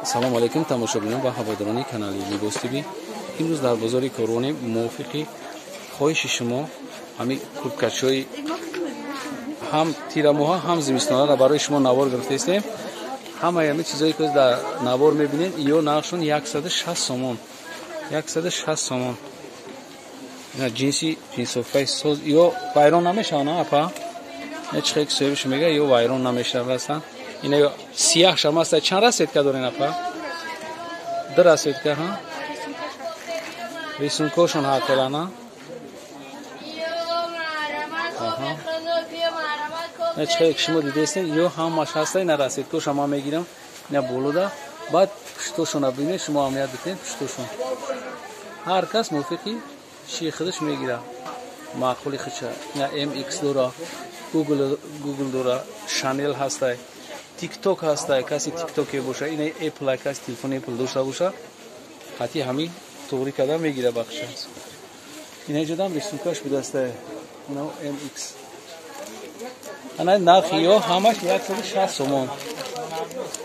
Салом алейкум тамошобинон ва ҳаводорони канали Либос ТВ. Имрӯз дар бозори Корвоне мувофиқи хоҳиши шумо ҳамин курткачҳои ҳам тирамоҳа ҳам зимистонаро барои шумо навор гирифтаистем. Ҳамаи ҳамин чизое ки дар навор мебинед, ё нархшон 160 сомон. 160 сомон. Ина ҷинси ҷинсофкаи соз ё вайрон намешаванд, апа? Не чӣ хел соҳибаш мега, ё вайрон намешаванд. Ина сияҳ шам аст. Чанд расцветка дорен, апа? Ду расцветка, ҳа? Рисункошон ҳар хелана. Не чӣ хел шумо дидестен, ё ҳамаш ҳаста, ина расцветкоша ман мегирам, ина болода. Баъд пуштошона бинед, шумо аҳамият битед пуштошон. Ҳар кас мувофиқи чии худаш мегира. Маъқули худша. Ина MX дора, Google дора, Chanel ҳастай. TikTok ҳастай, каси TikTok-е боша, ина Apple, каси телефони Apple дошта боша, ҳати ҳамин туғри карда мегира бахша. Ина ҷодам рисункаш будастай. Ина MX. Ана нархи ё ҳамаш 160 сомон.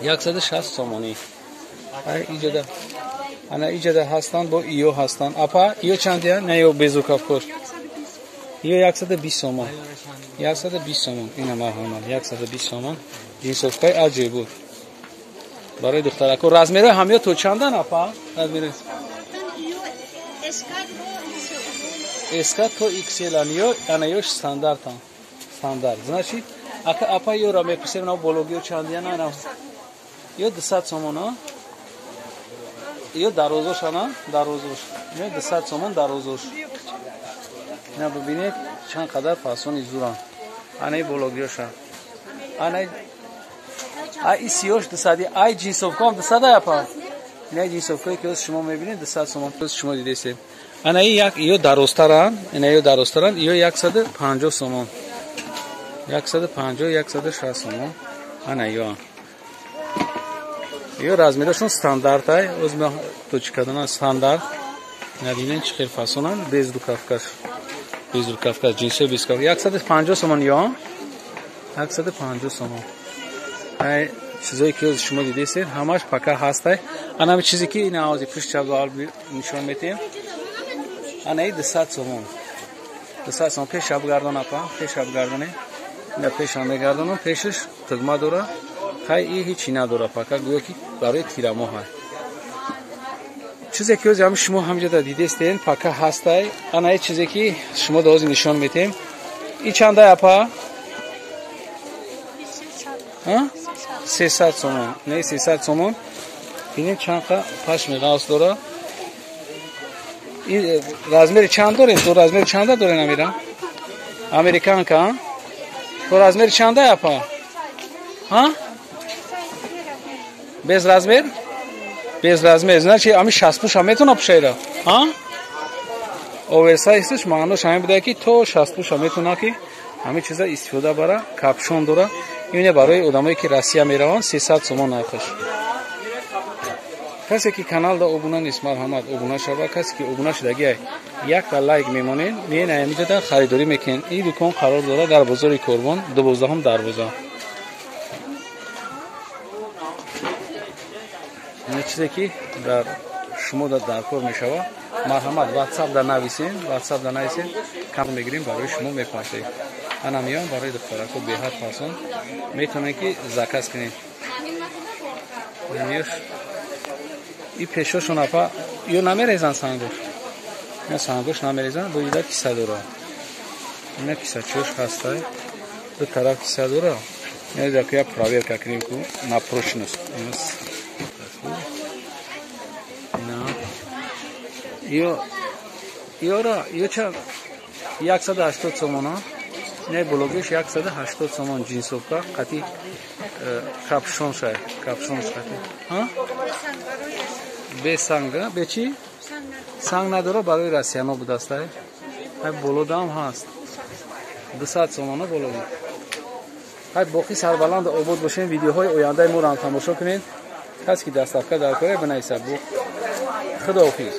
160 сомонӣ. Ай иҷода. Ана иҷода ҳастанд, бо иё ҳастанд. Апа, иё чандия? Не ё безукавкош. Иё 120 сомон. 120 сомон. Ина марҳамат, 120 сомон. Ҷинсовкаи аҷоиб буд. Барои духтарако размерҳои ҳамё то чандан, апа? Размери СК то XL ан ё ана ё стандартан. Стандарт. Значит, ака апа ёра мепурсем, на бологиё чандия на на. Ё 200 сомон, а? Ё дарозош ана, дарозош. Ё 200 сомон дарозош. Ина бибинед чанд қадар фасони зуран. Анаи бологиёша. Анаи ай сиёш 200, ай ҷинсовкаам 200 апа. Ина ҷинсовкае ки шумо мебинед 200 сомон шумо дидесед. Анаи як ё дарозтаран, ина ё дарозтаран, ё 150 сомон. 150, 160 сомон. Ана ё. Ё размерашон стандартай, озма точкадана стандарт. Набинед чӣ хел фасонан, без рукавкаш. Без рукавка, ҷинсои без рукавка. 150 сомон ё 150 сомон. Ай чизое ки шумо дидесед, ҳамаш пака ҳастай. Ана ҳами чизе ки ина ҳози пушт чаб нишон метиҳем. Ана и 200 сомон. 200 сомон пеш шаб гардон апа, пеш шаб гардоне. Ина пешам мегардонам, пешаш тугма дора. Хай и ҳичи надора пака, гӯё ки барои тирамоҳ ҳаст. Чизе ки ҳози ҳами шумо ҳамҷода дидестен, пака ҳастай. Ана и чизе ки шумо да ҳози нишон метиҳем. И чандай апа? Ҳа? 300 сомон. Не 300 сомон. Бинем чанд қа пашми ғафс дора. И размери чанд дорем? То размери чанда дорем амира? Американка, то размери чанда апа? Ҳа? Без размер? Без размер. Значит, ами 60 пуша метона пушайра. Ҳа? Оверсайзш маънош ҳамин буда ки то 60 пуша метона ки ҳамин чиза истифода бара, капшон дора. Ине барои одамое ки Россия мераванд 300 сомон нархаш. Касе ки каналда обуна нест, марҳамат обуна шава. Касе ки обуна шудагиай, якта лайк мемонед, меен ҳаминҷода харидорӣ мекунед. Ин дукон қарор дорад дар бозори Корвон, 12-ум дарвоза. Ин чизе ки дар шумо даркор мешава, марҳамат WhatsApp да нависен, WhatsApp да нависен, кам мегирем барои шумо мепартем. Ана миён барои духтарако беҳад фасон, метавонед ки заказ кунед. Миёш и пешошон апа ё намерезанд сангош. Ина сангош намерезанд, бо ида киса дора. Ина кисачош ҳастай. Ду тараф киса дора. Ина даку я проверка кунем ку на прочность. Ина ё ёра ё ча 180 сомон, а? Не блогиш 180 сомон ҷинсовка қати капшон шай, капшон қати. Ҳа? Бе санг, бе чӣ? Санг надора, барои россияно будастай. Ҳай болодаам ҳаст. 200 сомона болоди. Ҳай боқӣ сарбаланд обод бошем, видеоҳои ояндаи моро ҳам тамошо кунед. Касе ки доставка дар кора бинависад. Худоҳофиз.